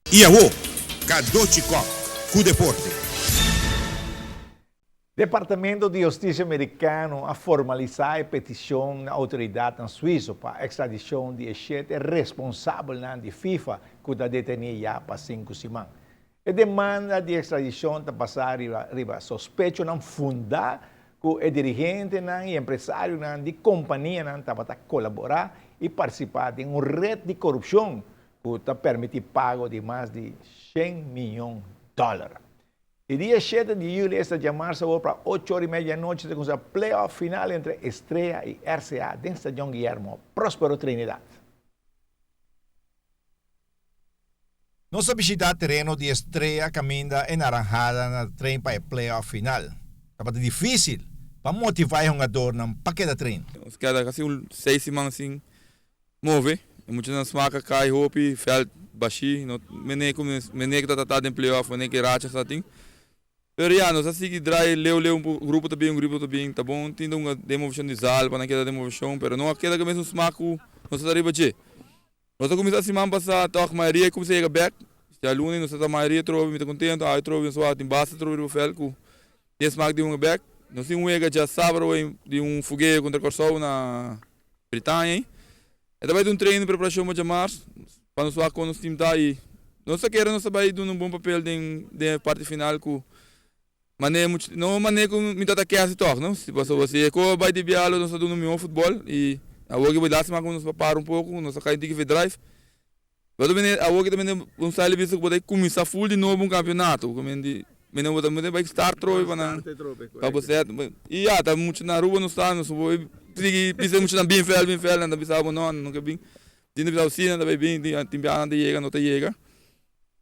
I awo, Cadochi Kock ku deporte. Departamento di Hustisia Merikano a formalisá e petishon na outoridatnan suiso pa ekstradishon di e shete responsabelnan di FIFA ku ta detení ya pa sinku siman. E demanda di ekstradishon ta basá riba riba sospechonan fundá ku e dirigentenan i empresarionan di kompanianan tabata kolaborá i partisipá den un ret di korupshon ku ta permití pago di mas di shen miyon dòler. E dia shete di yüli esta djamarsa awor pa ocho ora i media di anochi ta kuminsá play-off final entre Estrella i RCA den Stadion Guillermo Prospero Trinidad. Nos a bishitá tereno di Estrella kaminda e Naranjadanan ta train pa e play-off final. Tabata difísil pa motivá e hungadornan pa keda train. Nos keda kasi un seis siman sin Move, e muchanan smaka kai hopi, veld bashí, no mene ku mene ku ta tratá den playoff, mene ku e racha sa tin. Pero ya, nos a sigui drai leu leu, un grupo ta bin, un grupo ta bin, ta bon tin un den moveshon di zal pa nan keda den moveshon, pero no a keda ku e mesun smak ku nos a ta riba dje. Nos a kuminsá siman pasá tòg mayoria a kuminsá yega bèk, djaluna nos a ta mayoria trobe, mi ta kontentu, awe trobe nos a wak tin basta trobe riba veld ku tin e smak di hunga bèk. Nos tin wega djasabra awor di un fugeo kontra Kòrsou na Britania ei. E ta bai dun treino preparashon pa djamars pa nos wak kon nos tim ta i nos ta kere nos ta bai duna un bon papel den den e parti final ku mane muchu no mane ku mi ta ta kèsi tòg no si pasobra si e ko bai di bialo nos ta duna un mihó futbòl i awor ki bai lastima ku nos a para un poko nos a kai un tiki verdrive Bo ta bini awor ki ta bini un style di bisa ku bo ta kuminsá ful di nobo un kampionato ku men di mene bo ta mene bai start trobe pa nan pa bo set i ya ta mucha na Aruba nos ta nos bo sigui bisa mucha nan bin vèl bin vèl nan ta bisa bo no nan no ke bin tin ta bisa bo si nan ta bai bin tin biaha nan ta yega no ta yega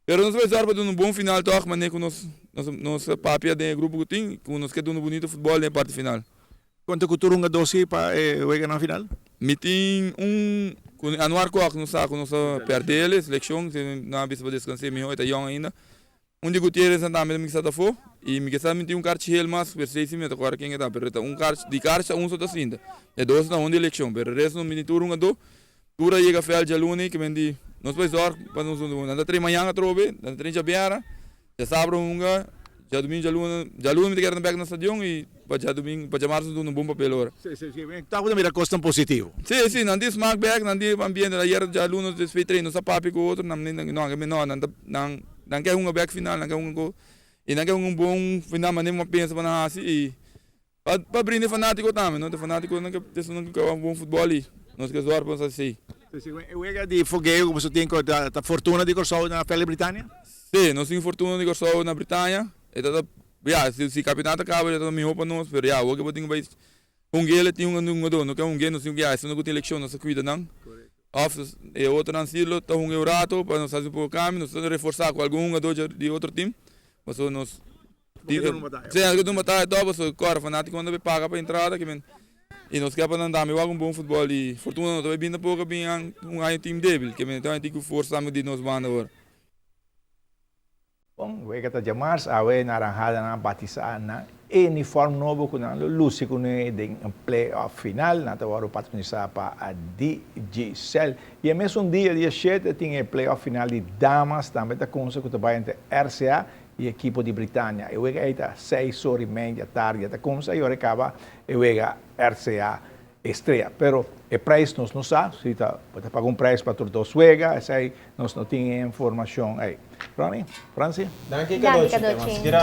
pero nos ta bai sòru pa duna un bon final tòg manera ku nos nos papia den e grupo ku tin ku nos ke duna bunito futbòl den e parti final. Konta ku tur hungadó si pa e weganan final? Mi tin un ku Anuar Kok nos sa ku nos a pèrdè el e selekshon si nan a bisa pa deskans'é mihó e ta yòn ainda. Un di Gutierrez nan tambe ta mi kisa ta afó i mi kisa mi tin un karchi hel mas pero esei si mi no ta kòrda ken e ta pero e ta un karchi di karchi ta un so ta sinta e dos ta un di elekshon pero e resto mi tin tur hungadó tur a yega vèld djaluna ke men di nos bai zòrg pa nos nan ta train mañan atrobe nan ta train djabièrnè. Djasabra hunga, djadumingu djaluna, djaluna mi ta kere na bek na stadion y pa djadumingu, pa djamarzo duna un bon papel ora. Si, si, si. Ta bo ta mira cosnan positivo. Si, si, nan tin smaak bek, nan tin ambiente. Ayer djaluna despues train nos a papia cu otro, nan no, no, nan ta, nan, nan ke hunga bek final, nan ke hunga cu, y nan ke hunga un bon final manera mi a pensa pa nan haci y pa, pa brinda e fanatico tambe, no, e fanaticonan ke, esunnan ke wak bon futbol y nos ke zorg pa nos haci esey. Si, si. E wega di fogeo cu boso tin cu ta, ta Fortuna di Corsou na Veld di Britania? Sí, nos tin Fortuna di Kòrsou na Britania. E ta ta, ya, si si kampionato kaba e ta ta mihó pa nos, pero ya, awor ke bo tin ku bai hung'é, tin un hungadó, no ke hung'é, nos tin ku ya, esun ku tin elekshon nos ta kuida nan. Òf e otronan si lo ta hung'é un rato pa nos hasi un poko kambio, nos ta reforsá ku algun hungadó di otro tim, pasobra nos Bo ke duna un bataya. Sí, nos ke duna un bataya tòg, pasobra kòrda fanátikonan ta bai paga pa entrada, ke men, i nos ke pa nan tambe wak un bon futbòl i Fortuna no ta bai bin tampoko bin un aña tim débil, ke men ta tin ku forsa tambe di nos banda awor. Bon, wega ta djamars, awe naranhadanan a batisá nan uniform nobo ku nan lo lusi kuné den play-off final. Nan ta wòrdu patronisá pa Digicel. I e mesun dia, dia shete, tin e play-off final di damas, tambe ta kunsa ku ta bai entre RCA i ekipo di Britania. E wega ei ta seis ora i mei di atardi a ta kunsa i ora e kaba e wega RCA Estrella. Pero e prijs nos no sa, si ta bo ta paga un prijs pa tur dos wega, esei nos no tin e informacion ei. Ronnie, Francie? Danki Danki Cadochi, te Cadochi. mas.